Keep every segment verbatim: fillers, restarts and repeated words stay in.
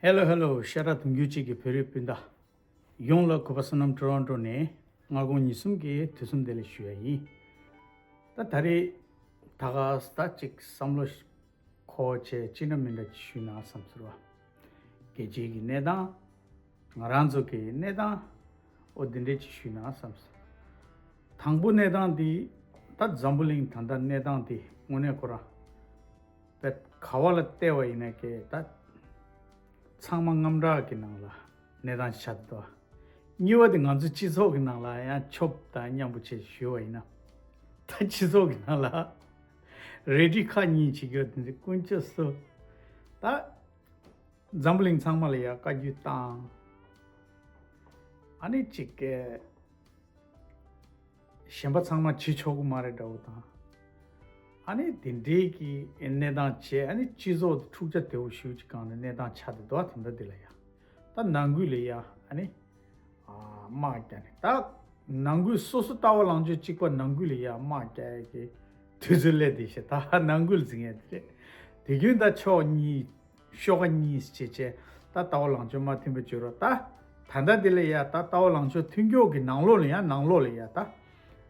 ཧེ་ལོ་ཧེ་ལོ། ཤ་ཁྲག་དུང་ཕྱུར་གཅིག་གི་བོད་རིགས་སྤུན་ཟླ་ཡོངས་ལ་གུས་པ་བསོད་ནམས་ཊོ་རོན་ཊོ་ནས་སྔ་དགོང་ཉིན་གསུམ་གྱི་དུས་གསུམ་བདེ་ལེགས་ཞུ་ཡ་ཡིན། ད་ད་རེས་ད་ག་ས་ད་ཅིག་བསམ་བློ་འཁོར་བྱས་ཅི་འདྲ་མི་འདྲ་ཅིག་ཞུས་ན་བསམ་ཟེར་བ། རྒྱལ་སྤྱིའི་གི་གནས་སྟངས། ང་རང་ཚོ་གི་གནས་སྟངས། ཨོ་འདི་འདྲས་ཅིག་ཞུས་ན་བསམ་སོང་། དང་པོ་གནས་སྟངས་འདི། ད་འཛམ་བུ་གླིང་ད་ལྟ་གནས་སྟངས་འདི་དངོས་གནས་ཁོ་རང་། དཔེ་ག་བ་ལ་བལྟས་པ་ཡིན་ན་ཀྱེ་ད། ཚང་མ་དངངས་སྐྲག་གི་ནང་ལ་གནས་སྟངས་ཆགས་འདུག་གཉིས་པ་དེ་ང་ཚོ་སྤྱི་ཚོགས་ཀྱི་ནང་ལ་ཡང་ཆོབ་དང་མཉམ་པོ་བྱས་ཞུས་པ་ཡིན་ན། ད་སྤྱི་ཚོགས་ཀྱི་ནང་ལ་རལ་གྲི་ཁག་གཉིས་བྱེད་ཀྱི་ཡོད་དེ་ཚོ་དཀོན་མཆོག་གསུམ། ད་འཛམ་བུ་གླིང་ཚང་མ་ལ་ཡང་བཀའ་བཀྱོན་བཏང་། ཨ་ནི་གཅིག་གི་གཞན་པ་ཚང་མ་བྱེད་ཆོག་གི་མ་རེད་འདྲ་བོ་དང་། ཨ་ནི་དེ་འདྲའི་གི་གནས་སྟངས་བྱས། ཨ་ནི་སྤྱི་ཚོགས་འཁྲུག་ཆ་དོད་པོ་ཞེ་པོ་ཅིག་སྒང་ནས་གནས་སྟངས་ཆགས་བསྡད་འདུག་དེ་འདྲ་དེ་ལ་ཡ། ད་ནང་ཁུལ་ལ་ཡ་ཨ་ནི་ཨ་དམག་རྒྱག་ནས། ད་ནང་ཁུལ་སོ་སོ་ལྟ་བ་ལངས་ཕྱོགས་གཅིག་པ་ནང་ཁུལ་ལ་ཡ་དམག་རྒྱག་ཡ་གི་དུས་ཚོད་སླེབས་བསྡད་ཤག་ད་ནང་ཁུལ་འཛིང་ཡ་དེ་རེད། དུས་རྒྱུན་ད་ཕྱོགས་གཉིས། ཤོག་ཁ་གཉིས་བྱས་བྱས་ད་ལྟ་བ་ལངས་ཕྱོགས་མ་མཐུན་པ་བྱོས་རོགས། ད་ད་ལྟ་དེ་ལ་ཡ་ད་ལྟ་བ་ལངས་ཕྱོགས་མཐུན་ཕྱོགས་ཀྱི་ནང་ལོགས་ལ་ཡ་ནང་ལོགས་ལ་ཡ་ད།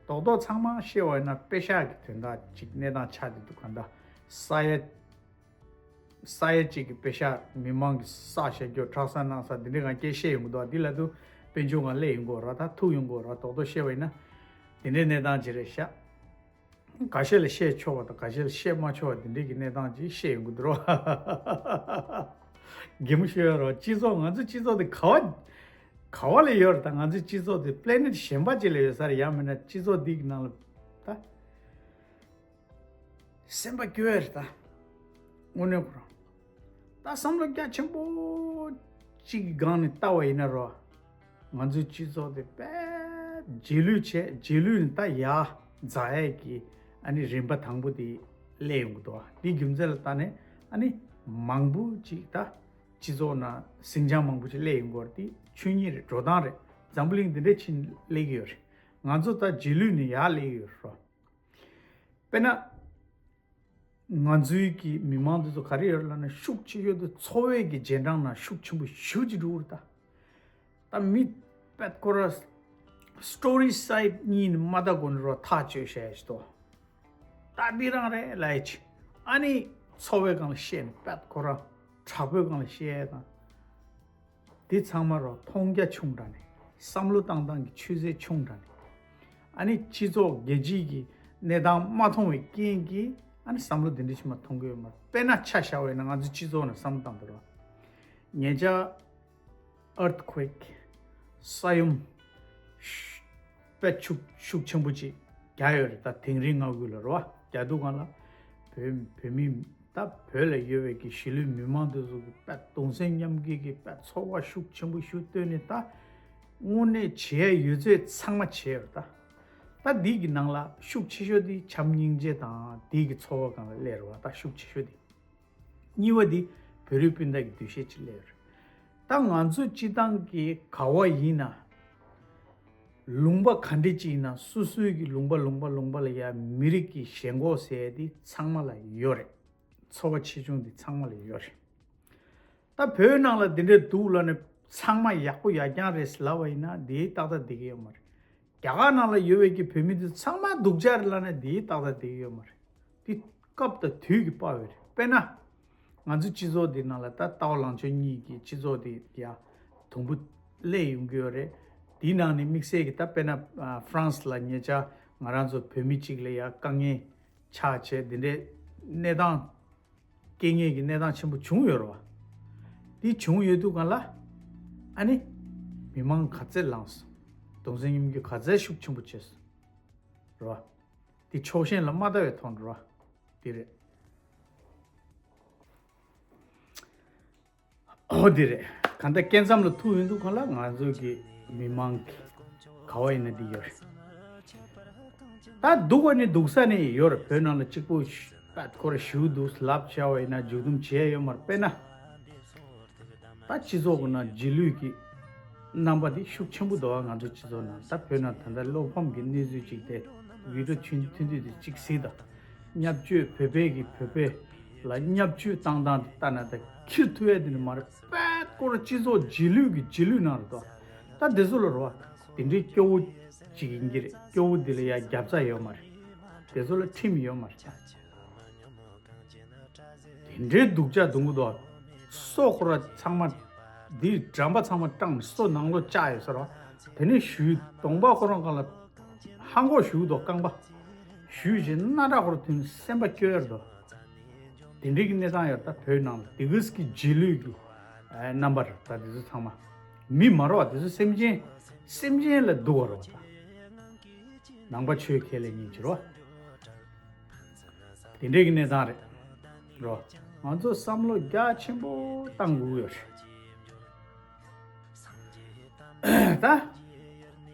རྡོག་རྡོག་ཚང་མ་བཤད་པ་ཡིན་ན་པེ་ཤག་གི་དོན་དག་ཅིག་གནས་སྟངས་ཆགས་བསྡད་འདུག་ག་ད་ས་ཡ། ས་ཡ་གཅིག་གི་པེ་ཤག་མི་མང་གི་ས་བཞག་རྒྱུ། དྲག་ས་གནང་ས་འདི་འདྲའི་གང་སྐད་བཤད་ཡོང་གི་འདུག་འདི་ལ་དུ་དཔལ་འབྱོར་གང་སླེབས་ཡོང་གི་ར། ད་ཐུག་ཡོང་གི་ར། རྡོག་རྡོག་བཤད་པ་ཡིན་ན་འདི་འདྲའི་གནས་སྟངས་ཅིག་རེད་ཤག་ག་ཤེད་ལ་བཤད་ཆོག་པ་དང་ག་ཤེད་ལ་བཤད་མ་ཆོག་པ་འདི་འདྲའི་གི་གནས་སྟངས་ཅིག་བཤད་ཡོང་གི་འདུག་རོ། གད་མོ་ཤོར་ཡ་རོ། སྤྱི་ཚོགས། ང་ཚོའི་སྤྱི་ཚོགས་དེ་ག་བ། ག་བ་ལ་ཡོད་རེད། ད་ང་ཚོའི་སྤྱི་ཚོགས་དེ་པི་ལེ་ནེཊ་གཞན་པ་ཅིག་ལ་ཡོད་ས་རེད། ཡང་མིན་ན་སྤྱི་ཚོགས་འདི་གི་ནང་ལ་ད། སེམས་པ་སྐྱོ་ཡ་རེད་ད། དངོས་གནས་ཁོ་རང་། ད་བསམ་བློ་རྒྱ་ཆེན་པོ་གཅིག་གི་སྒང་ནས་ལྟ་བ་ཡིན་ན་རོ། ང་ཚོའི་སྤྱི་ཚོགས་དེ་དཔེ་རྗེས་ལུས་བྱས། རྗེས་ལུས་ནས་ད་ཡར་འཛེག་ཡས་ཀྱི་ཨ་ནི་རིམ་པ་དང་པོ་དེ་སླེབས་ཡོང་གི་འདུག་འདི་རྒྱུ་མཚན་ལ་བལྟས་ནས་ཨ་ནི་མང་པོ་ཅིག་ད་སྤྱི་ཚོགས་ནང་ཟིང་ཆ་མང་པོ་ཅིག་སླེབས་ཡོང་གི་ཡོད་རེད། དེ་ཆོས་ཉིད་རེད། འགྲོ་སྟངས་རེད། འཛམ་བུ་གླིང་འདི་འདྲ་ཕྱིན་སླེབས་ཀྱི་ཡོད་རེད། ང་ཚོ་ད་རྗེས་ལུས་ནས་ཡར་སླེབས་ཀྱི་ཡོད་རེད་རོ། དཔེར་ན། ང་ཚོའི་གི་མི་མང་དེ་ཚོ་ག་རེ་ཡོད་ལབ་ན་ཤུགས་ཆེ་ཤོས་དེ་འཚོ་བའི་གི་རྗེས་འབྲང་ནང་ཤུགས་ཆེན་པོ་ཞེ་པོ་ཅིག་འགྲོ་གི་རེད་ད། ད་མི་དཔེ་ཁོ་ར་སི་ཊོ་རི་སའིཌ་གཉིས་ནས་མ་ལྟ་གོང་ནས་རོ་ཐག་གཅོད་བྱས་ཤི་ཏོ། ད་འདི་རང་རེད་ལབ་ཡ་ཅིག་ཨ་ནི་འཚོ་བའི་སྒང་ལ་བཤད་ནས་དཔེ་ཁོ་ར་དྲག་པོའི་སྒང་ལ་བཤད་ཡ་དང་། འདི་ཚང་མ་རོ་མཐོང་རྒྱ་ཆུང་དྲགས་ནས། བསམ་བློ་བཏང་སྟངས་ཀྱི་ཆུ་ཚད་ཆུང་དྲགས་ནས། ཨ་ནི་སྤྱི་ཚོགས་རྒྱལ་སྤྱིའི་གི་གནས་སྟངས་མ་མཐོང་བའི་རྐྱེན་གྱིས་ཨ་ནི་བསམ་བློ་འདི་འདྲ་ཞིག་མ་ཐོན་གི་ཡོད་མ་རེད། དཔེར་ན་ཆ་བཞག་པ་ཡིན་ན་ང་ཚོའི་སྤྱི་ཚོགས་ནང་བསམ་བློ་བཏང་དང་རོ། ཉེ་ཆར་ཨར་ཐི་ཁུ་ཝེག་ས་ཡོམ་དཔེ་ཤུགས་ཤུགས་ཆེན་པོ་ཅིག་རྒྱག་ཡོད་རེད། ད་དིང་རི་མངའ་ཁུལ་ལ་རོ། རྒྱག་དུས་སྒང་ལ་བོད་བོད་མི་ད་བོད་ལ་ཡོད་པའི་གི་གཞིས་ལུས་མི་མང་དེ་ཚོ་གི་དཔེ་གདུང་སེམས་མཉམ་སྐྱེད་ཀྱི་དཔེ་ཚོར་བ་ཤུགས་ཆེན་པོ་ཞིག་བཏོན་ནས། ད་དངོས་གནས་བྱེད་ཡ་ཡོད་ཚད་ཚང་མ་བྱས་ཡོད་རེད། ད་ད་འདི་གི་ནང་ལ་ཤུགས་ཆེ་ཤོས་དེ་བྱམས་སྙིང་རྗེ་དང་འདི་གི་ཚོར་བ་སྒང་ལ་སླེབས་རེད་བ། ད་ཤུགས་ཆེ་ཤོས་དེ། གཉིས་པ་འདི་བོད་རིགས་སྤུན་ཟླ་གི་འདུ་ཤེས་ཅིག་སླེབས་རེད། ད་ང་ཚོ་སྤྱི་བཏང་གི་ག་བ་ཡིན་ན། ལུང་པ་ག་འདྲ་ཅིག་ཡིན་ན་སོ་སོའི་གི་ལུང་པ་ལུང་པ་ལུང་པ་ལ་ཡ་མི་རིགས་ཀྱི་ཞེན་ཁོག་ཟེར་ཡ་འདི་ཚང་མ་ལ་ཡོད་རེད། ཚོར་བ་ཆེ་ཆུང་འདི་ཚང་མ་ལ་ཡོད་རེད། ད་བོད་ནང་ལ་འདི་འདྲ་འདུག་ལབ་ནས་ཚང་མ་ཡག་པོ་ཡག་རྐྱང་རེད་ལབ་པ་ཡིན་ན་འདི་ཏག་ཏག་བསྡད་ཀྱི་ཡོད་མ་རེད། རྒྱ་གར་ནང་ལ་ཡོད་པའི་གི་བོད་མི་དེ་ཚང་མ་སྡུག་ཅག་རེད་ལབ་ན་དེ་ཏག་ཏག་བསྡད་ཀྱི་ཡོད་མ་རེད། དེ་སྐབས་དང་དུས་ཀྱི་དཔའ་བོ་རེད། དཔེར་ན། ང་ཚོའི་སྤྱི་ཚོགས་འདི་ནང་ལ་ད་ལྟ་བ་ལངས་ཕྱོགས་གཉིས་ཀྱི་སྤྱི་ཚོགས་དེ་ཡ་དུམ་བུ་སླེབས་ཡོང་གི་ཡོད་རེད། དེའི་ནང་ནས་དམིགས་བསལ་གྱི་ད་དཔེར་ན་ཨ་ཧྥ་རན་སི་ལ་ཉེ་ཆར་ང་རང་ཚོ་བོད་མི་གཅིག་ལ་ཡ་དཀའ་ངལ་ཆགས་བྱས་འདི་འདྲའི་གནས་སྟངས། རྐྱེན་ངན་གྱི་གནས་སྟངས་ཆེན་པོ་བྱུང་ཡོད་རེད་བ། འདི་བྱུང་ཡོད་དུས་སྒང་ལ་ཨ་ནི་མི་མང་ག་ཚད་ལངས་སོང་། གདུང་སེམས་མཉམ་སྐྱེད་ག་ཚད་ཤུགས་ཆེན་པོ་བྱས་སོང་། རེད་བ། འདི་ཕྱོགས་ཞེན་ལ་མ་ལྟ་བའི་ཐོག་ནས་རེད་བ། འདི་རེད། ཨོ་འདི་རེད། གང་ལྟར་སྐབས་མཚམས་ལ་ཐུག་ཡོང་དུས་སྒང་ལ་ང་ཚོ་གི་མི་མང་གི་ག་བ་ཡིན་ན་འདི་ཡོད་རེད། ད་སྡུག་པ་ནི་སྡུག་ས་ནི་ཡོད་རེད། བོད་ནང་ལ་གཅིག་པོ་ཤ་པད་ཁོ་ར་ཞུ་འདུག་ལབ་བྱ་བ་ཡིན་ན་མཇུག་སྡོམ་བྱས་ཡོད་མ་རེད། དཔེར་ན། ད་སྤྱི་ཚོགས་ཀྱི་ནང་རྗེས་ལུས་ཀྱི་རྣམ་པ་འདི་ཤུགས་ཆེན་པོ་འདུག་ཨ། ང་ཚོ་སྤྱི་ཚོགས་ནང་ད་བོད་ནང་ད་ལྟ་བློ་ཕམ་གྱི་གནས་ཚུལ་ཅིག་དེ་བི་ཌི་ཡོ་ཐོན་ཐོན་དུས་དེ་གཅིག་གཟིགས་དང་། བརྙས་བཅོས་བོད་པའི་གི་བོད་པའི་ལ་བརྙས་བཅོས་བཏང་སྟངས་དེ་ལྟ་ན་ད་ཁྱི་ཐུ་ཡ་དེ་ནི་མ་རེད། དཔེ་ སྐོར་སྤྱི་ཚོགས་རྗེས་ལུས་ཀྱི་རྗེས་ལུས་ནང་རེད་དོ། ད་དེ་ཚོ་ལ་རོ། དེ་འདྲའི་སྐྱོ་བོ་ཅིག་ཡིན་གྱི་རེད། སྐྱོ་བོ་འདི་ལ་ཡ་རྒྱབ་རྩ་ཡོད་མ་རེད། དེ་ཚོ་ལ་ཁྲིམས་ཡོད་མ་རེད། དེ་འདྲའི་སྡུག་ཅག་སྡུག་གུ་དོ། སོ་ཁོ་ར་ཚང་མ། འདིའི་འགྲམ་པ་ཚང་མ་སྐྲངས་ནས་སོ་ནང་ལོགས་བཅག་ཡོད་ས་རེད་བ། དེ་ནས་གཞུའི་གདོང་པ་ཁོ་རང་སྒང་ལ་ཧ་གོ་གཞུ་དོ། རྐང་པ་གཞུས་བྱས་སྣ་ཁྲག་ཁོ་ར་ཐོན་ནས་སེམས་པ་སྐྱོ་ཡར་དོ། དེ་འདྲའི་གི་གནས་སྟངས་ཡོད་ད་བོད་ནང་ལ། དེ་གིས་ཀྱི་རྗེས་ལུས་ཀྱི་རྣམ་པར་ད་དེ་ཚོ་ཚང་མ། མི་མ་རེད་བ། དེ་ཚོ་སེམས་ཅན། སེམས་ཅན་ལ་སྡུག་པ་རེད་བ་ད། ནང་པ་ཆོས་ཁས་ལེན་མཁན་ཅིག་རེད་བ། དེ་འདྲའི་གི་གནས་སྟངས་རེད། རོ། ང་ཚོ་བསམ་བློ་རྒྱ་ཆེན་པོ་བཏང་དགོས་ཀྱི་ཡོད་རེད། ད།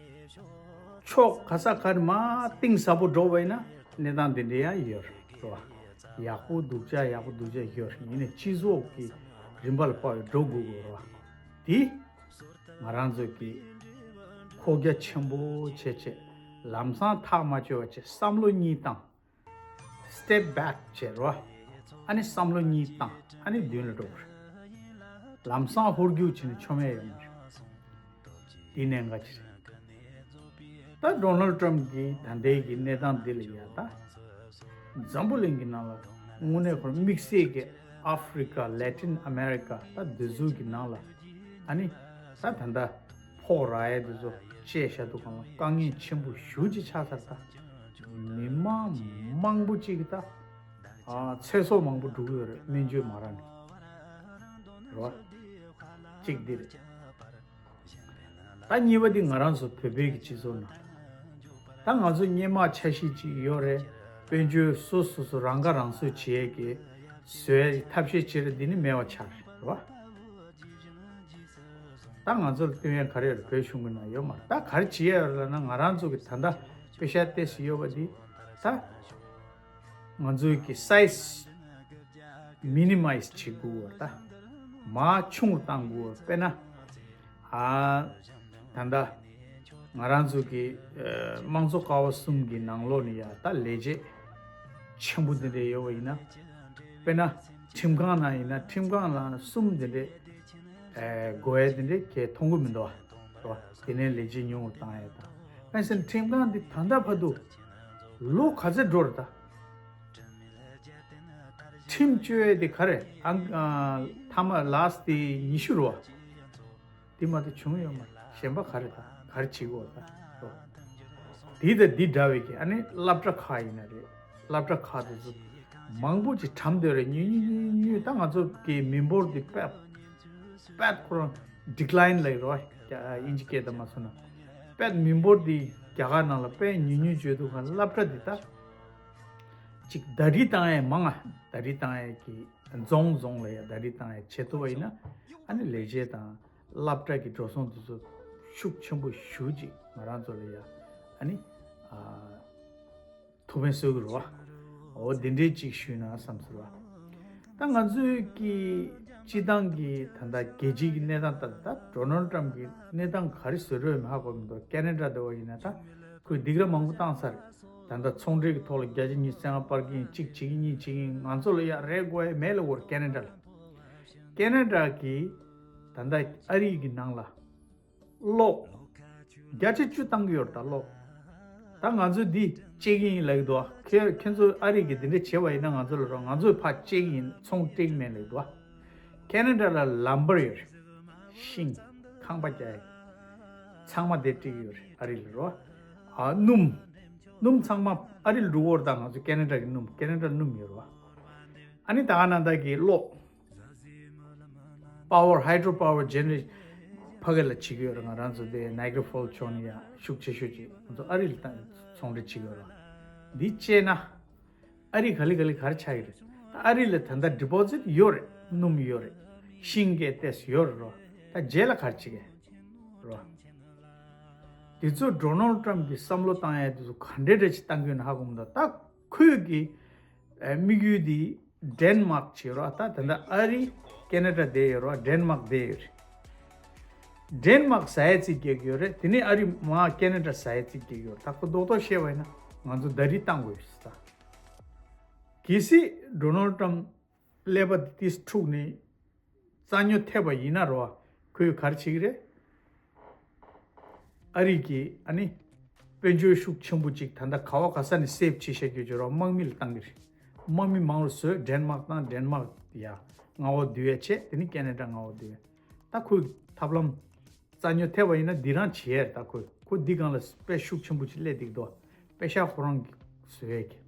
ཕྱོགས་ག་ས་ག་ནས་མར་གཏིང་ཟབ་པོ་འགྲོ་བ་ཡིན་ན་གནས་སྟངས་འདི་འདྲ་ཡང་ཡོད་རེད་བ། ཡག་པོ་སྡུག་ཅག་ཡག་པོ་སྡུག་ཅག་ཡོད་རེད། ཡིན་ནའི་སྤྱི་ཚོགས་ཀྱི་རིམ་པ་ལ་དཔག་པའི་འགྲོ་དགོས་དགོས་རེད་བ། དེ་ང་རང་ཚོ་གི་ཁོག་རྒྱ་ཆེན་པོ་བྱས་བྱས་ལམ་སང་ཐག་མ་ཆོད་པ་བྱས་བསམ་བློ་གཉིས་བཏང་། Step back བྱས་རོ། ཨ་ནི་བསམ་བློ་གཉིས་བཏང་། ཨ་ནི་མདུན་ལ་འགྲོ་དགོས་རེད། ལམ་སང་ཧོལ་རྒྱུག་བྱས་ནས་ཆོ་མེད་ཡོང་གི་རེད། འདི་གནད་འགག་ཅིག་རེད། ད་ཌོ་ནལ་ཊམ་གྱི་ད་ལྟའི་གི་གནས་སྟངས་འདི་ལ་ཡ་ད། འཛམ་བུ་གླིང་གི་ནང་ལ་དངོས་གནས་ཁོ་དམིགས་བསལ་གྱི་ཨ་ཧྥི་རི་ཀ། ལེ་ཊིན་ཨ་མེ་རི་ཀ། ད་འདི་ཚོ་གི་ནང་ལ་ཨ་ནི་ད་ད་ལྟ་ཕོག་རག་ཡས་འདི་ཚོ་བཅད་བཞག་འདུག་གང་ལ་དཀའ་ངལ་ཆེན་པོ་ཞེ་པོ་ཅིག་ཆགས་ཚར། ད་མི་མང་མང་པོ་ཅིག་གི་ད་ཨ་ཚེ་སྲོག་མང་པོ་འགྲོ་གི་ཡོད་རེད། སྨན་བཅོས་མ་རག་ནས་རེད་བ། གཅིག་འདི་རེད། ད་གཉིས་པ་འདི་ང་རང་ཚོ་བོད་པའི་གི་སྤྱི་ཚོགས་ནང་། ད་ང་ཚོ་སྔོན་མ་འཆར་གཞི་ཅིག་ཡོད་རེད། དཔལ་འབྱོར་སོ་སོ་སོ་རང་ཁ་རང་གསོ་བྱེད་ཀྱི་བཟོ་ཡ་ཐབས་ཤེས་བྱེད་རེད། འདི་ནི་མེད་པ་ཆགས་རེད་བ། ད་ང་ཚོ་ལ་སྟོན་ཡ་ག་རེ་ཡོད་རེད། བོད་གཞུང་གི་ནང་ཡོད་མ་རེད། ད་ག་རེ་བྱེད་ཡ་ཡོད་རེད་ལབ་ན། ང་རང་ཚོ་གི་ད་ལྟ་དཔེ་ཤ་ཏོག་ཙམ་ཡོད་པ་འདི་ད། ང་ཚོའི་གི་སའི་ཛི་མི་ནི་མའི་ཛི་བྱེད་དགོས་པ་ད། མར་ཆུང་བཏང་དགོས་པ། དཔེར་ན། ཨ། ད་ལྟ་ང་རང་ཚོ་གི་ཨ་དམངས་གཙོ་ཀ་བ་གསུམ་གྱི་ནང་ལོགས་ནས་ཡ་ད་ལས་བྱེད་ཆེན་པོ་འདི་འདྲ་ཡོད་པ་ཡིན་ན། དཔེར་ན་ཁྲིམས་ཁང་ནང་ཡིན་ན་ཁྲིམས་ཁང་ནང་གསུམ་འདི་འདྲ། ཨེ། དགོས་ཡས་དེ་འདྲས་ཁྱེད་མཐོང་གི་མི་འདུག་བ། རོ། དེ་ནས་ལས་བྱེད་ཉུང་རུ་བཏང་ཡས་དང་། ཨ་ནི་ཁྲིམས་ཁང་འདི་ད་ལྟ་བར་དུ་ལོ་ག་ཚོད་འགྲོ་རེད་ད། ཁྲིམས་གཅོད་ཡས་དེ་ག་རེ། ཨང་། ཨ། མཐའ་མ་ལཱ་སི་ཊི་དེ་ཉི་ཤུ་རེད་བ། དེ་མ་གཏོགས་བྱུང་ཡོད་མ་རེད། གཞན་པ་ག་རེ་ད། ག་རེ་བྱེད་དགོས་ད། རོ། དེ་དང་འདི་འདྲ་བའི་གི་ཨ་ནི་སློབ་གྲྭ་ཁག་ཡིན་ན་རེད། སློབ་གྲྭ་ཁག་དེ་ཚོ་མང་པོ་ཅིག་གྲམ་སྡོད་རེད། ཉུང་ཉུང་ཉུང་ཉུང་། ད་ང་ཚོ་གི་མི་འབོར་འདི་དཔེ་དཔེ་ཁོ་རང་ཌི་ཀི་ལའིན་ལབ་ཡོད་རེད་བ། ཨིན་ཇི་སྐད་དང་མ་སོང་ན། དཔེ་མི་འབོར་འདི་རྒྱ་གར་ནང་ལ་དཔེ་ཉུང་ཉུང་བརྗོད་འདུག་ག་སློབ་གྲྭ་འདི་ད་ཅིག་ཟླ་སྒྲིལ་བཏང་ཡས་མང་ང་། ཟླ་སྒྲིལ་བཏང་ཡས་ཀྱི་རྫོང་རྫོང་ལ་ཡ་ཟླ་སྒྲིལ་བཏང་ཡས་བྱེད་ཐུབ་པ་ཡིན་ན། ཨ་ནི་ལས་བྱེད་དང་སློབ་གྲྭ་གི་འགྲོ་སོང་དེ་ཚོ་ཤུགས་ཆེན་པོ་ཞེ་པོ་ཅིག་ང་རང་ཚོ་ལ་ཡ་ཨ་ནི་ཨ། ཐུགས་ཕན་གསོས་ཀྱི་རེད་བ། འོ་འདི་འདྲའི་ཅིག་ཞུས་ན་བསམ་ཟེར་བ། ད་ང་ཚོའི་གི་སྤྱི་བཏང་གི་ད་ལྟ་རྒྱལ་སྤྱིའི་གི་གནས་སྟངས། ད་ད་ཌོ་ནལ་ཊམ་གི་གནས་སྟངས་ག་རེ་བཟོ་འདྲ་ཡོད་མེད་ཧ་གོ་མི་འདུག་ཀེ་ན་ཌ་འདྲ་བ་ཡིན་ན་ད་ཁོས་སྡིགས་ར་མང་པོ་བཏང་ཚར། ད་ལྟ་ཚོང་འབྲེལ་གི་ཐོག་ལ་བརྒྱ་ཆ་ཉི་ཤུ་རྩ་ལྔ་སྤར་གྱི་ཡིན། གཅིག་བྱེད་ཀྱི་གཉིས་བྱེད་ཀྱི་ཡིན། ང་ཚོ་ལ་ཡ་རེ་དགོས་ཡ་མེད་ལབ་ཀྱི་ཡོད་རེད་ཀེ་ན་ཌ་ལ། ཀེ་ན་ཌ་གིས་ད་ལྟ་ཨ་རི་གི་ནང་ལ་གློག་བརྒྱ་ཆ་བཅུ་བཏང་གི་ཡོད་རེད་ད་གློག་ད་ང་ཚོས་འདི་སྤྱད་ཀྱི་ཡིན་ལབ་ཀྱི་འདུག་ཁྱེད་ཁྱེད་ཚོ་ཨ་རི་གིས་འདི་འདྲ་བྱས་པ་ཡིན་ན་ང་ཚོ་ལ་རོགས། ང་ཚོས་ཕར་སྤྱད་ཀྱི་ཡིན། ཚོང་སྤྲད་ཀྱི་མེད་ལབ་ཀྱི་འདུག་ཀེ་ན་ཌ་ལ་ལམ་བར་ཡོད་རེད། ཤིང་ཁང་པ་རྒྱག་ཡས་ཚང་མ་དེ་སྤྲད་ཀྱི་ཡོད་རེད་ཨ་རི་ལ་རོགས། ཨ། སྣུམ། སྣུམ་ཚང་མ་ཨ་རི་ལ་འགྲོ་གི་ཡོད་རེད་ད། ང་ཚོ་ཀེ་ན་ཌ་གི་སྣུམ། ཀེ་ན་ཌ་སྣུམ་ཡོད་རེད་བ། ཨ་ནི་ད་ག་ནང་ད་གི་གློག་པ་ཝར། ཧའི་ཌོ་པ་ཝར་ཇེ་ནེ་རེ་ཊི་ཕ་གི་ལ་བྱེད་ཀྱི་ཡོད་རེད། ང་རང་ཚོ་དེ་ནའི་གྷ་ར་ཧྥོལ་ཕྱོགས་ནས་ཡ་ཤུགས་ཆེ་ཤོས་ཅིག་ང་ཚོ་ཨ་རི་ལ་ད་ཚོང་འབྲེལ་བྱེད་ཀྱི་ཡོད་རེད། འདི་བྱས་ན་ཨ་རི་ག་ལེ་ག་ལེ་ག་རེ་ཆགས་ཀྱི་རེད། ད་ཨ་རི་ལ་ད་ལྟ་ཌི་པོ་ཟིཊ་ཡོད་རེད། སྣུམ་ཡོད་རེད། ཤིང་གི་ཏོག་ཙམ་ཡོད་རེད་རོ། ད་རྗེས་ལ་ག་རེ་བྱེད་ཀྱི་རོ། དེ་ཚོ་ཌོ་ནལ་ཊམ་གྱིས་བསམ་བློ་བཏང་ཡ་དེ་ཚོ་ག་འདྲ་འདྲ་ཅིག་བཏང་གི་ཡོད་ན་ཧ་གོ་མི་འདུག་ད་ཁོས་ཀྱི་ཨ་དམིགས་ཡུལ་དེ་ཌེན་མཱག་བྱེད་རོགས། ད་ད་ལྟ་ཨ་རི་ཀེ་ན་ཌ་བསྡད་ཡོད་རོགས། ཌེན་མཱག་བསྡད་ཡོད་རེད། ཌེན་མཱག་ཟ་ཡའི་རྩིས་རྒྱག་གི་ཡོད་རེད། དེ་ནས་ཨ་རི་མར་ཀེ་ན་ཌ་ཟ་ཡའི་རྩིས་རྒྱག་གི་ཡོད་རེད། ད་ཁོ་རྡོག་རྡོག་བཤད་པ་ཡིན་ན་ང་ཚོ་ཟླ་སྒྲིལ་བཏང་དགོས་ཡོད་ཟེར། ད་གལ་སྲིད་ཌོ་ནལ་ཊམ་ཀླད་པ་དེ་ཏིས་འཁྲུགས་ནས་ རྩ་ཉོ་ཐེབས་པ་ཡིན་ན་རོ། ཁོས་ག་རེ་བྱེད་ཀྱི་རེད། ཨ་རི་གིས་ཨ་ནི་དཔལ་འབྱོར་ཤུགས་ཆེན་པོ་ཅིག་ད་ལྟ་ག་བ་ག་ས་ནས་སེབ་བྱེད་བཞག་རྒྱུ་ཅིག་རོ། དམག་མི་ལ་བཏང་གི་རེད། དམག་མི་མང་རུ་བཟོས། ཌེན་མག་དང་ཌེན་མག་ཡ་མངའ་འོག་བསྡུ་ཡ་བྱས། དེ་ནི་ཀེ་ན་ཌ་མངའ་འོག་བསྡུ་ཡ། ད་ཁོས་ཐབས་ལམ་རྩ་ཉོ་ཐེབས་པ་ཡིན་ན་འདི་རང་བྱེད་ཡ་རེད། ད་ཁོས་ཁོ་འདི་སྒང་ལ་དཔེ་ཤུགས་ཆེན་པོ་ཅིག་སླེབས་འདུག་དོ། པེ་ཤག་ཁོ་རང་གིས་བཟོ་ཡ་གི།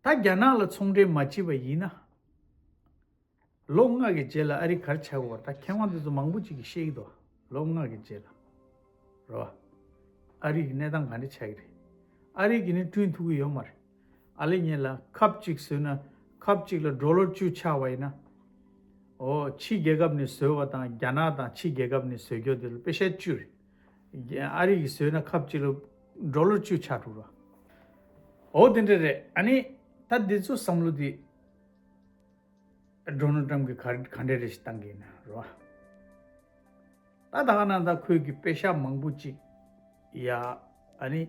ད་རྒྱ་ནག་ལ་ཚོང་འབྲེལ་མ་བྱེད་པ་ཡིན་ན། ལོ་ལྔ་གི་རྗེས་ལ་ཨ་རི་ག་རེ་ཆགས་ཀྱི་ཡོད་རེད། ད་མཁས་དབང་དེ་ཚོ་མང་པོ་ཅིག་གིས་བཤད་ཀྱི་འདུག་ལོ་ལྔ་གི་རྗེས་ལ་རོ། ཨ་རི་གི་གནས་སྟངས་ག་འདྲ་ཆགས་ཀྱི་རེད། ཨ་རི་གིས་ནི་བསྐྲུན་ཐུབ་ཀྱི་ཡོད་མ་རེད། ཨ་ལེ་ཉེ་ལ་ཁབ་གཅིག་བཟོས་ན་ཁབ་གཅིག་ལ་ཌོ་ལར་བཅུ་ཆགས་པ་ཡིན་ན། ཨོ་ཕྱི་རྒྱལ་ཁབ་ནས་བཟོས་པ་དང་རྒྱ་ནག་དང་ཕྱི་རྒྱལ་ཁབ་ནས་བཟོས་རྒྱུ་དེ་ལ་པེ་ཤ་བཅུ་རེད། ཨ་རི་གིས་བཟོས་ན་ཁབ་གཅིག་ལ་ཌོ་ལར་བཅུ་ཆགས་འགྲོ་ར། ཨོ་དེ་འདྲ་རེད། ཨ་ནི་ད་འདི་ཚོ་བསམ་བློ་དེ། ཌོ་ནལ་ཊམ་གྱིས་ག་ག་འདྲ་རེ་ཞིག་བཏང་གི་ཡིན་ན་རོ། ད་ད་ག་ན་ད་ཁོས་ཀྱི་པེ་ཤ་མང་པོ་ཅིག་ཡ་ཨ་ནི་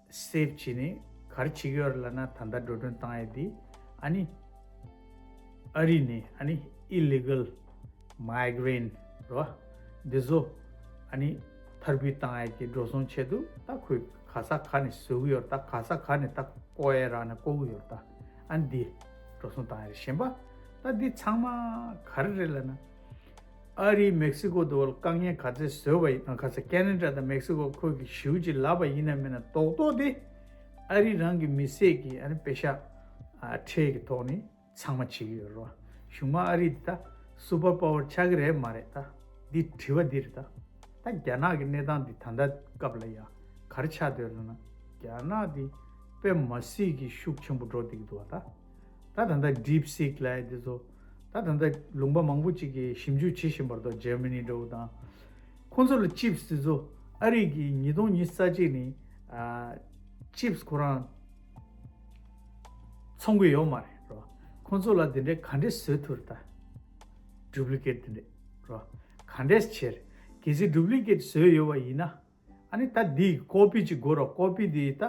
སེབ་བྱས་ནས་ག་རེ་བྱེད་ཀྱི་ཡོད་རེད་ལབ་ན། ད་ལྟ་འགྲོ་གྲོན་བཏང་ཡས་དེ་ཨ་ནི་ཨ་རི་ནས་ཨ་ནི་ཨི་ལི་གལ་མའི་གྷི་རེན་ཊི་རོ། འདི་ཚོ་ཨ་ནི་ཐར་བུད་བཏང་ཡས་ཀྱི་འགྲོ་སོང་ཆེད་དུ་ད་ཁོས་ག་ས་ག་ནས་བཟོ་གི་ཡོད་རེད། ད་ག་ས་ག་ནས་ད་བཀོག་ཡས་རག་ན་བཀོག་གི་ཡོད་རེད། ད་ཨ་ནི་འདི་འགྲོ་སོང་བཏང་ཡས་རེད། གཞན་པ་ད་འདི་ཚང་མ་ག་རེ་རེད་ལབ་ན། ཨ་རིས་མེག་སི་ཀོ་དེ་བར་དཀའ་ངལ་ག་ཚད་བཟོས་པ་ཡིན་ན། ག་ཚད་ཀེ་ན་ཌ་དང་མེག་སི་ཀོ་ཁོས་ཀྱི་ཞེ་པོ་ཅིག་ལབ་པ་ཡིན་ན་མིན་ན། རྡོག་རྡོག་དེ་ཨ་རི་རང་གི་མི་སེར་གྱི་ཨ་ནི་པེ་ཤ་ཨ་ཁྲལ་གྱི་ཐོག་ནས་ཚང་མ་བྱེད་ཀྱི་ཡོད་རེད་བ། གཞུག་མ་ཨ་རི་འདི་ད་སུ་པར་པ་ཝར་ཆགས་ཀྱི་རེད་མ་རེད། ད་འདི་དྲི་བ་འདི་རེད། ད་ད་རྒྱ་ནག་གི་གནས་སྟངས་འདི་ད་ལྟ་སྐབས་ལ་ཡ་ག་རེ་ཆགས་བསྡད་ཡོད་ལབ་ན། རྒྱ་ནག་འདི་དཔེ་མ་སྲིད་ཀྱི་ཤུགས་ཆེན་པོ་འགྲོ་བསྡད་ཀྱི་འདུག་བ། ད་ད་ད་ལྟ་ཌིབ་སིག་ལབ་ཡ་འདི་ཚོ། ད་ད་ལྟ་ལུང་པ་མང་པོ་ཅིག་གིས་ཞིབ་འཇུག་བྱེད་བཞིན་པ་རེད་དོ། ཇར་མ་ནི་འདྲ་བོ་དང་། ཁོང་ཚོ་ལ་ཅིབས་དེ་ཚོ་ཨ་རི་གིས་ཉིས་སྟོང་ཉི་ཤུ་རྩ་གཅིག་ནས་ཨ་ཅིབས་ཁོ་རང་འཚོང་གི་ཡོད་མ་རེད་རོ། ཁོང་ཚོ་ལ་དེ་འདྲའི་ག་འདྲས་བཟོས་ཐུབ་རེད། ད་ཌུབ་ལི་ཀེཊ་དེ་འདྲས་རོ། ག་འདྲས་བྱས་རེད། གལ་སྲིད་ཌུབ་ལི་ཀེཊ་བཟོས་ཡོད་པ་ཡིན་ན། ཨ་ནི་ད་འདི་ཀོ་པི་ཅིག་དགོས་རོ། ཀོ་པི་འདི་ད་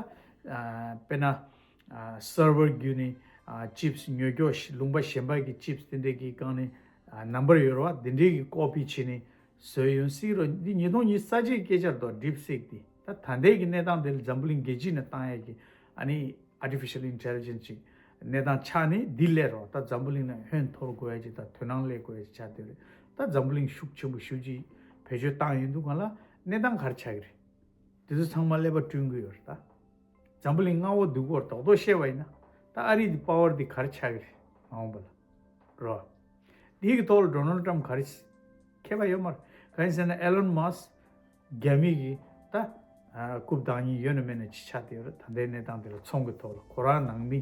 ཨ་དཔེར་ན་ཨ་སར་ཝར་བརྒྱུད་ནས་ཨ་ཅིབས་ཉོ་རྒྱུ་ལུང་པ་གཞན་པ་གི་ཅིབས་དེ་འདྲས་ཀྱི་སྒང་ནས་ཨ་ནམ་བར་ཡོད་རོ། དེ་འདྲས་ཀྱི་ཀོ་པི་བྱས་ནས་བཟོས་ཡོང་སྲིད་རོ། འདི་ཉིས་སྟོང་ཉི་ཤུ་རྩ་གཅིག་སྐད་ཆ་རེད་དོ། ཌིབ་སིག་འདི་ད་ད་ལྟའི་གི་གནས་སྟངས་དེ་ལ་འཛམ་བུ་གླིང་རྒྱལ་སྤྱི་ནས་བཏང་ཡས་ཀྱི་ཨ་ནི་ཨར་ཊི་ཕི་ཤལ་ཨིན་ཊེ་ལི་ཇེན་སི་ཅིག་གནས་སྟངས་ཆགས་ནས་འདི་སླེབས་རོ། ད་འཛམ་བུ་གླིང་ནང་ཧོན་འཐོར་དགོས་ཡ་ཅིག་དང་དོ་སྣང་སླེབས་དགོས་ཡ་ཅིག་ཆགས་བསྡད་རེད། ད་འཛམ་བུ་གླིང་ཤུགས་ཆེན་པོ་ཞེ་པོ་ཅིག་བེད་སྤྱོད་བཏང་ཡོང་དུས་སྒང་ལ་གནས་སྟངས་ག་རེ་ཆགས་ཀྱི་རེད། དེ་ཚོ་ཚང་མ་ཀླད་པ་བསྐྲུན་གྱི་ཡོད་རེད། ད་འཛམ་བུ་གླིང་མངའ་འོག་བསྡུ་དགོས་རེད། རྡོག་རྡོག་བཤད་པ་ཡིན་ན། ད་ཨ་རི་འདི་པ་ཝར་འདི་ག་རེ་ཆགས་ཀྱི་རེད། མ་འོངས་པ་ལ་རོ། འདི་གི་ཐོག་ལ་ཌོ་ནལ་ཊམ་ག་རེ་མཁས་པ་ཡོད་མ་རེད། གང་ཡིན་ཟེར་ན་ཨེ་ལོན་མཱ་སི་རྒྱ་མི་གི་ད་ཨ་རྐུབ་བརྡབ་མཁན་ཡོད་ན་མེད་ན་ཅིག་ཆགས་བསྡད་ཡོད་རེད། ད་ལྟའི་གནས་སྟངས་དེ་ལ་ཚོང་གི་ཐོག་ལ་ཁོ་རང་ནང་མི་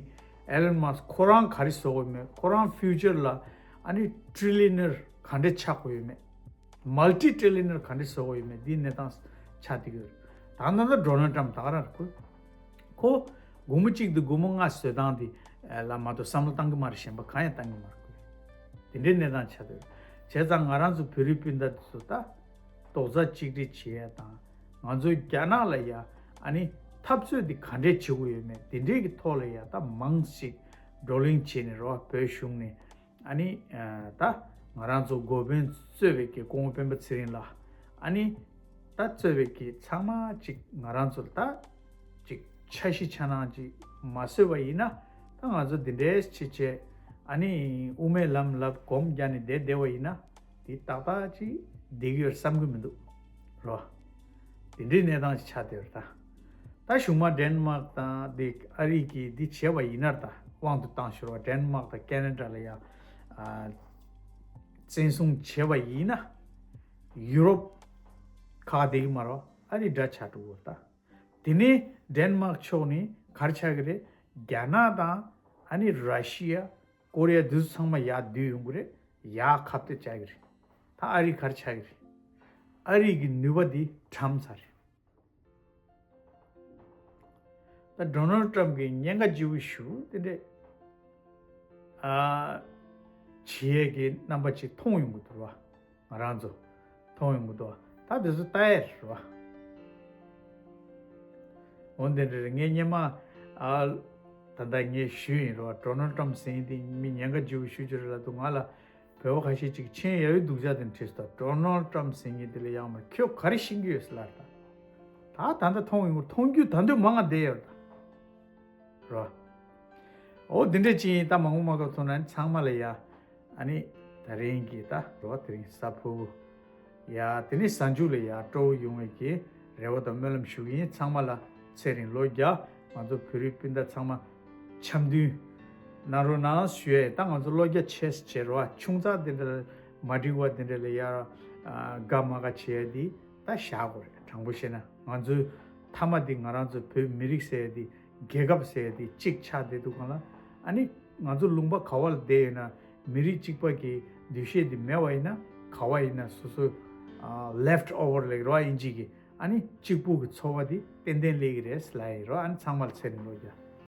ཨེ་ལོན་མཱ་སི་ཁོ་རང་ག་རེ་བཟོ་དགོས་ཡོད་མེད། ཁོ་རང་ཕིའུ་ཅར་ལ་ཨ་ནི་ཊི་རི་ལི་ཡོ་ནར་ག་འདྲས་ཆགས་དགོས་ཡོད་མེད། མལ་ཊི་ཊི་རི་ལི་ཡོ་ནར་ག་འདྲས་བཟོ་དགོས་ཡོད་མེད། འདིའི་གནས་སྟངས་ཆགས་བསྡད་ཡོད་རེད། ད་ནང་ད་ཌོ་ནལ་ཊམ་ད་ག་རང་རེད། ཁོ་ཁོ་སྒོར་མོ་གཅིག་དང་སྒོར་མོ་ལྔ་བཟོ་སྟངས་དེ་ལ་མ་གཏོགས་བསམ་བློ་བཏང་གི་མ་རེད། གཞན་པ་གང་ཡང་བཏང་གི་མ་རེད། ཁོ་དེ་འདྲའི་གནས་སྟངས་ཆགས་བསྡད་ཡོད་རེད། བྱས་ཙང་ང་རང་ཚོ་བོད་རིགས་སྤུན་ཟླ་དེ་ཚོ་ད་རྡོག་རྩ་གཅིག་སྒྲིལ་བྱེད་ཡ་དང་། ང་ཚོའི་རྒྱ་ནག་ལ་ཡ་ཨ་ནི་འཐབ་རྩོད་འདི་ག་འདྲས་བྱེད་དགོས་ཡོད་མེད། དེ་འདྲས་ཀྱི་ཐོག་ལ་ཡ་ད་མང་ཞིག་བགྲོ་གླེང་བྱས་ནས་རོ། བོད་གཞུང་ནས་ཨ་ནི་ད་ང་རང་ཚོ་འགོ་དཔོན་གཙོས་པའི་གི་སྐུ་ངོ་སྤེན་པ་ཚེ་རིང་ལགས་ཨ་ནི་ད་གཙོས་པའི་གི་ཚང་མ་ཅིག་ང་རང་ཚོ་ལ་ད་ཅིག་འཆར་གཞི་འཆར་སྣང་ཅིག་མ་བཟོས་པ་ཡིན་ན། ད་ང་ཚོ་འདི་འདྲས་བྱེད་བྱེད་ཨ་ནི་དབུ་མའི་ལམ་ལབ་སྒོམ་རྒྱག་ནས་བསྡད་བསྡད་པ་ཡིན་ན། དེ་ཏག་ཏག་ཅིག་བསྡད་ཀྱི་ཡོད་བསམ་གྱི་མི་འདུག་རོ། དེ་འདྲའི་གནས་སྟངས་ཤིག་ཆགས་བསྡད་ཡོད་རེད། ད་ད་གཞུག་མ་ཌེན་མག་དང་དེ་ཨ་རི་གིས་འདི་བྱས་པ་ཡིན་ན། ད་དབང་དུ་བཏང་ཞོར་བ་ཌེན་མག་དང་ཀེ་ན་ཌ་ལ་ཡང་ཨ་བཙན་བཟུང་བྱས་པ་ཡིན་ན། ཡུ་རོབ་ཁག་བསྡད་ཀྱི་མ་རེད། ཨ་རི་འདྲ་ཆགས་འགྲོ་གི་ཡོད་རེད། ད་དེ་ནས་ཌེན་མག་ཕྱོགས་ནས་ག་རེ་ཆགས་ཀྱི་རེད། རྒྱ་ནག་དང་ཨ་ནི་ར་ཤི་ཡ། ཀོ་རི་ཡ་འདི་ཚོ་ཚང་མ་ཡར་བསྡུས་ཡོང་གི་རེད། ཡར་ཁ་གཏད་བཅག་གི་རེད། ད་ཨ་རི་ག་རེ་ཆགས་ཀྱི་རེད། ཨ་རི་གི་ནུས་པ་འདི་བཀྲམ་ཚར་རེད། ད་ཌོ་ནལ་ཊམ་གྱིས་ཉེན་ཁ་ལྗིད་པོ་ཞེ་པོ་དེ་འདྲས་ཨ་བྱེད་ཡས་ཀྱི་རྣམ་པ་ཅིག་མཐོང་ཡོང་གི་འདུག་བ། ང་རང་ཚོ་མཐོང་ཡོང་གི་འདུག་བ། ད་དེ་ཚོ་ལྟ་ཡས་རེད་བ། འོན་ཏེ་འདྲ་རེད། ངས་སྔོན་མ་ཨ་ད་ལྟ་ངས་ཞུས་ཡིན་རེད་བ། ཌོ་ནལ་ཊམ་ཟེར་མཁན་དེ་མི་ཉེན་ཁ་ལྗིད་པོ་ཞེ་པོ་ཅིག་རེད་ལབ་འདུག་ང་ལ་ བོད་པ་ཁ་ཤས་ཅིག་མཆན་ཡག་ཡོད་སྡུག་ཅག་དེ་འབྲི་སྟབས། ཌོ་ནལ་ཊམ་ཟེར་མཁན་དེ་ལ་ཡག་མ་རེད། ཁྱོད་ག་རེ་ཤེས་ཀྱི་ཡོད་ཟེར་ལབ་ད། ད་ད་ལྟ་མཐོང་ཡོང་གི་མཐོང་རྒྱུ་ད་འདོད་མང་ང་བསྡད་ཡོད་ད། རོ། འོ་འདི་འདྲ་ཅིག་ཡིན། ད་མང་པོ་མ་གོ་ཐུབ་ན་ཚང་མ་ལ་ཡ། ཨ་ནི་ད་རིང་གི་ད་རོ་དེ་རིང་གཟའ་ཕུར་བུ། ཡ་དེ་ནི་གཟའ་མཇུག་ལ་ཡ་སྤྲོ་བོ་ཡོང་བའི་གི་རེ་བ་དང་སྨོན་ལམ་ཞུ་གི་ཡིན། ཚང་མ་ལ་ཚེ་རིང་ལོ་བརྒྱ། ང་ཚོ་བོད་རིགས་སྤུན་ཟླ་ཚང་མ་འཆམ་མཐུན་གནང་རོགས་གནང་ཞུ་ཡ་ཡིན། ད་ང་ཚོ་ལོ་བརྒྱ་ཆེས་བྱེད་རོགས། ཆུང་ཙག་དེ་འདྲ་མ་འགྲིག་པ་དེ་འདྲ་ལ་ཡ་དགའ་མ་དགའ་བྱེད་ཡ་དེ་ད་བཞག་དགོས་རེད། དྲང་པོ་བཤད་ན་ང་ཚོའི་མཐའ་མ་དེ་ང་རང་ཚོ་བོད་མི་རིགས་ཟེར་ཡ་དེ། རྒྱལ་ཁབ་ཟེར་ཡ་དེ་གཅིག་ཆགས་བསྡད་འདུག་ག་ལ། ཨ་ནི་ང་ཚོ་ལུང་པ་ག་བ་ལ་བསྡད་ཡོད་ན། མི་རིགས་གཅིག་པ་གི་འདུ་ཤེས་དེ་མེད་པ་ཡིན་ན། ག་བ་ཡིན་ན་སོ་སོ་ལེཕ་ཊི་ཨོ་ཝར་ལབ་རོ་དབྱིན་ཇི་གི། ཨ་ནི་གཅིག་པུ་གི་ཚོར་བ་དེ་ཏན་ཏན་སླེབས་ཀྱི་རེད་ལབ་ཡིན་རོ། ཨ་ནི་ཚང་མ་ལ་ཚེ་རིང་ལོ་བརྒྱ།